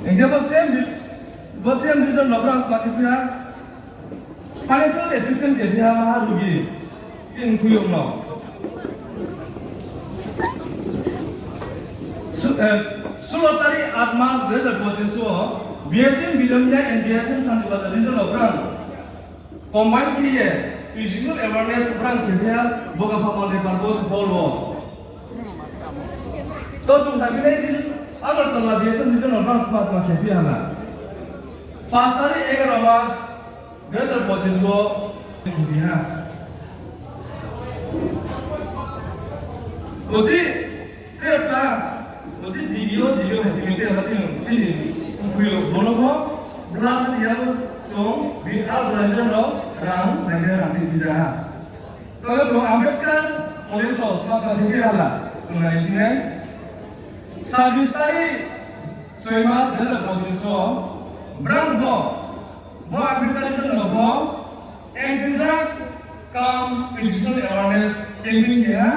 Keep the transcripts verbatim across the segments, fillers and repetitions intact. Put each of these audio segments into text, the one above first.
Hingkhe bo same, bo same region no brang kma khe phi ha, financial assistance khe phi ha ma ha rugi, chini khuiyong no. Su-, eh, sulo tari aat mas dui hazar pochis o B S M Bilonia and B S M Santirbazar region no brang combine khe ye physical awareness brang khe phi ha Bokapha multipurpose hall o. To chung tangphi nai di, Agartala B S M region no brang kma kma khe phi ha na. Pas tari egaro mas dui hazar pochis o khe phi ha. Kochi, khe ta, kochi D B O, D B O hai tini khe ta chini, chini, khuilo bono pho, brang khe ya bo, tong, bi, Agartala region no, rang, rang, rang, rang, rang, rang, Tole tong Ambedkar College o kma kma khe phi ha la, tong nai di nai. Sabis tari soi mas dui hazar pochis o, brang bo, bo Ambedkar College no bo, anti drugs cum physical awareness campaign khe ha,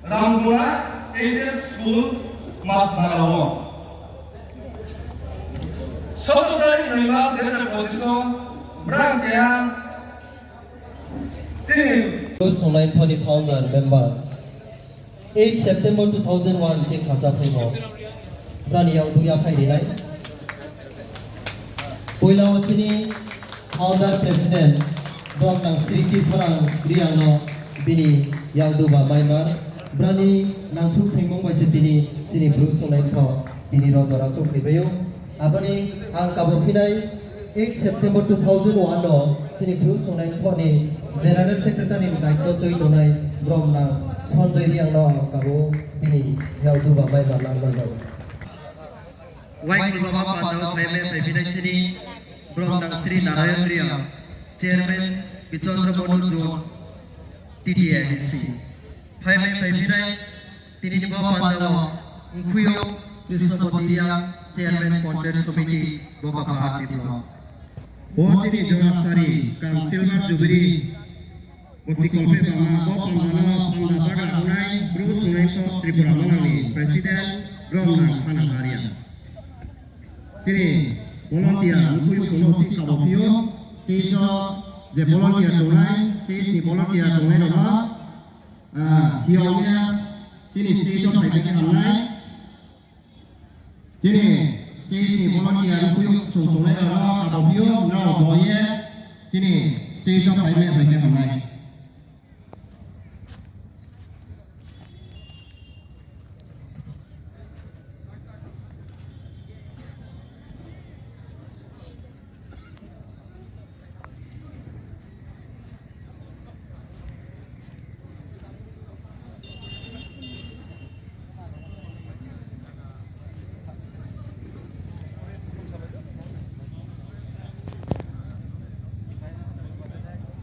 Ramgura H S School Masmara o. Sotro tari noi mas dui hazar pochis o, brang khe ha, Bru Snungnai Nepho ni founder member, eight September two thousand one chini khasa phaimo, brani yakdu ya phai ri nai. Poila wo chini founder president, bromnang Sri Tirtharang Reang no bini yakdu ba maimar, brani nangthruh sengmung bai se tini chini Bru Snungnai Nepho tini ro jora souhphaibai ou. Aboni ang kabo phinai eight September two thousand one no chini Bru Snungnai Nepho ni General Secretary ni daityo tui tongnai bromnang Sanjoy Reang no kabo bini yakdu ba maimar langmano. Waikrubama panda wo phaimai phaiphinai chini bromnang Sri Narayan Reang, Chairman Bichandra Monu Zone, T T A D C. Phaimai phaiphinai tini ni bo panda wo Mkhuiyong Krishnopati Reang, Chairman Panchayat Samiti, Bokapha R D block. Bo chini jora sari kang silver jubilee, bo sikolphe bama bo panda no panda bagra ongnai Bru Snungnai Nepho Tripura Manang ni President bromnang Khana Reang. Chini volunteer Mkhuiyong song no chini kabo phi ou, stage o je volunteer tongnai, stage ni volunteer tongnai rao no, ah, hiao ye chini stage o phai bai khe hamnai. Chini stage ni volunteer Mkhuiyong song tongnai rao no kabo phi ou, nrao do ye chini stage o phai bai phai khe hamnai.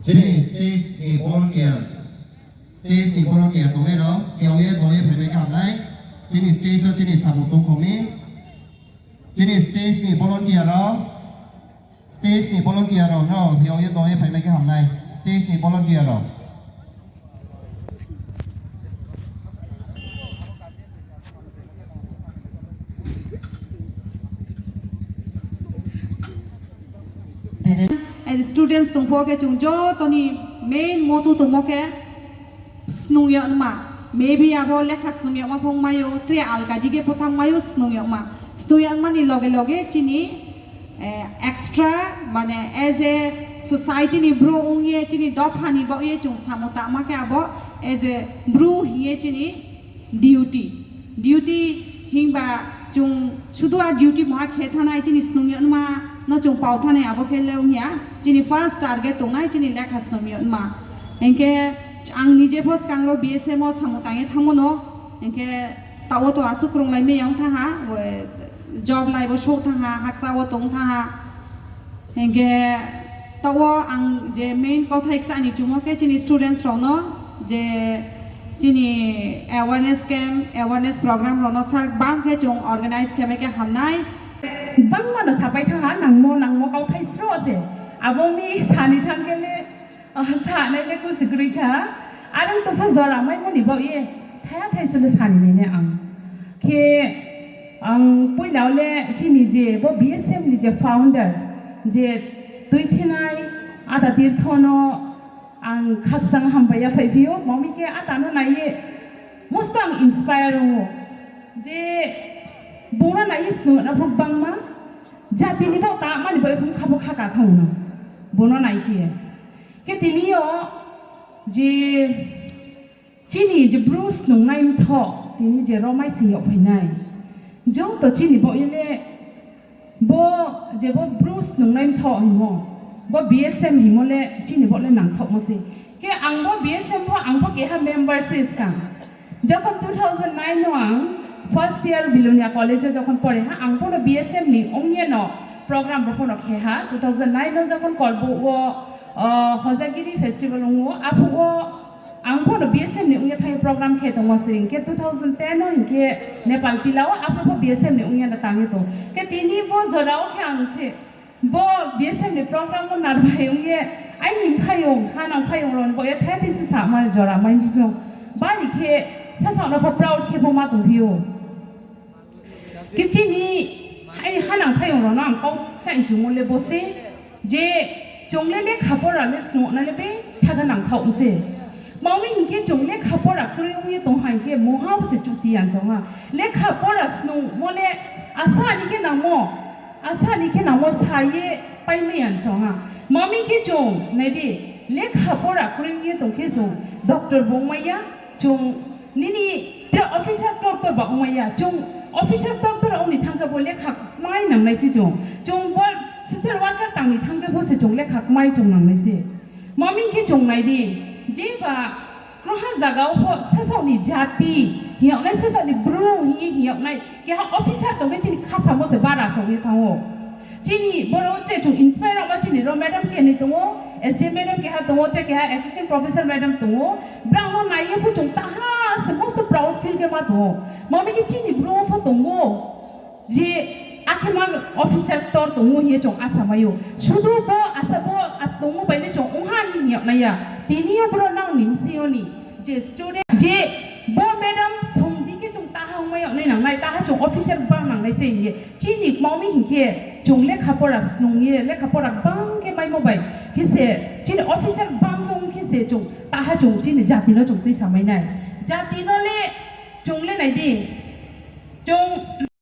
Chini stage ni volunteer, stage ni volunteer tongnai rao, hiao ye do ye phai bai khe hamnai. Chini stage o chini samung tongkho mi. Chini stage ni volunteer rao, stage ni volunteer rao, nrao hiao ye do ye phai bai khe hamnai. Stage ni volunteer rao. As students tong pho khe chung joto ni main motto tongmo khe snung yagma. Maybe abo lekha snung yagma pho ongmai ou, tre alka dige pho thanngmai ou snung yagma. Snung yagma ni loge loge chini, eh, extra, mane as a society ni brouh ong ye chini dopha ni baoh ye chung samung tangma khe abo as a bru hing ye chini duty. Duty himba chung sudu a duty moha khe thanai, chini snung yagma no chung pao thanai, abo khe le ong ya. Chini first target tongnai chini lekha snung yagma. Hing khe ang nije pho skang rao B S M o samung tang ye thanngmo no. Hing khe taoh wo to asuh krunglai mai ya ong thanng ha, job lai bo souh thanng ha, hakcha wo tong thanng ha. Hing khe taoh wo ang je main kauthai kchani chumo khe chini students rao no je chini awareness camp, awareness program rao no sar bang khe chung organize khe mai khe hamnai. Bangma no sapai thanng ha, nangmo nangmo kauthai sroh se. Abo mi sani thanng khe le, ah, sanai le kusi kroi kha. Are ong tong pho jora maimo ni baoh ye thaiha thaisu le sani nai nai ang. Khe Ang poila le chini je bo B S M ni je founder, je tuithinai Ada Tirtho no ang khakchang hambai ya phaiphi ou, mami khe Ada no nai ye mosto ang inspire ong ou. Je bung no nai ye snuh na phuh bangma, jati ni baoh tangmani baoh ye phung kha bo kha ka thanng no. Bung no nai khe. Khe tini yo je chini je Bru snungnai mthoh, tini je ro mai sing yag phainai. Joto chini baoh ye le bo je bo Bru snungnai mthoh hingmo, bo B S M hingmo le chini baoh le nangthaohmo se. Khe ang bo B S M pho ang pho keha member se skang. Jokhon two thousand nine no ang first year Bilonia College o jokhon pore ha, ang pho no B S M ni ong ye no program bo pho no khe ha. Two thousand nine no jokhon Kolbouh wo, o, Hojagiri festival ong ou, aphuh wo ang pho no B S M ni ong ye thanng ye program khe tongmo se, hing khe two thousand ten no hing khe Nepal Tila wo aphuh pho B S M ni ong ye no tang ye tong. Khe tini bo jora wo khe ang se bo B S M ni program wo narbai ong ye, aini mphaiyong, hanang mphaiyong rao ni baoh ye thai thai susa ma jora mai ni pho. Bari khe sasaoh no pho proud khe pho ma tongphi ou. Khe chini, ai, hanang mphaiyong rao no ang kau saing chungmo le bo se, je chung le lekha pora le snungnai le betha khe nangthaoh se. Mami hing khe chung lekha pora kroi ong ye tong ha hing khe mungha bo se chusi ya chong ha. Lekha pora snungmo le asa ni khe nangmo, asa ni khe nangmo sa ye paimai ya chong ha. Mami khe chung nai di, lekha pora kroi ong ye tong khe chung doctor bo ongmai ya, chung nini tre officer doctor ba ongmai ya. Chung officer doctor ong ni thanng khe bo lekha kmai nangnai se chung. Chung bo social worker tang ni thanng khe bo se chung lekha kmai chung nangnai se. Mami khe chung nai di, jeba kroiha zaga wo pho sasaoh ni jati hing yag nai, sasaoh ni Bru hing ye hing yag nai, keha officer tong khe chini khasamo se bara song ye thanng ou. Chini boro tre chung inspire yagma chini ro madam khe ni tong ou, S D M madam keha tong ou, tre keha assistant professor madam tong ou. Brao no nai ye pho chung taha se mosto proud feel khe ma tong ou. Mami khe chini Bru wo pho tong ou. Je akhe ma officer ktor tong ou hing ye chung asa mai ou. Sudu bo asa bo a tongmo bai le chung ong ha hing yag nai ya. Tini yo boro nang ni bsing yo ni je student, je bo madam song di khe chung taha ongmai yag nai nangnai, taha chung officer bang nangnai se hing ye. Chini kmao mi hing khe chung lekha pora snung ye, lekha pora bang khe maimo bai khe se, chini officer bang tong khe se chung taha chung chini jati no chung tuisa mai nai. Jati no le chung le nai di. Chung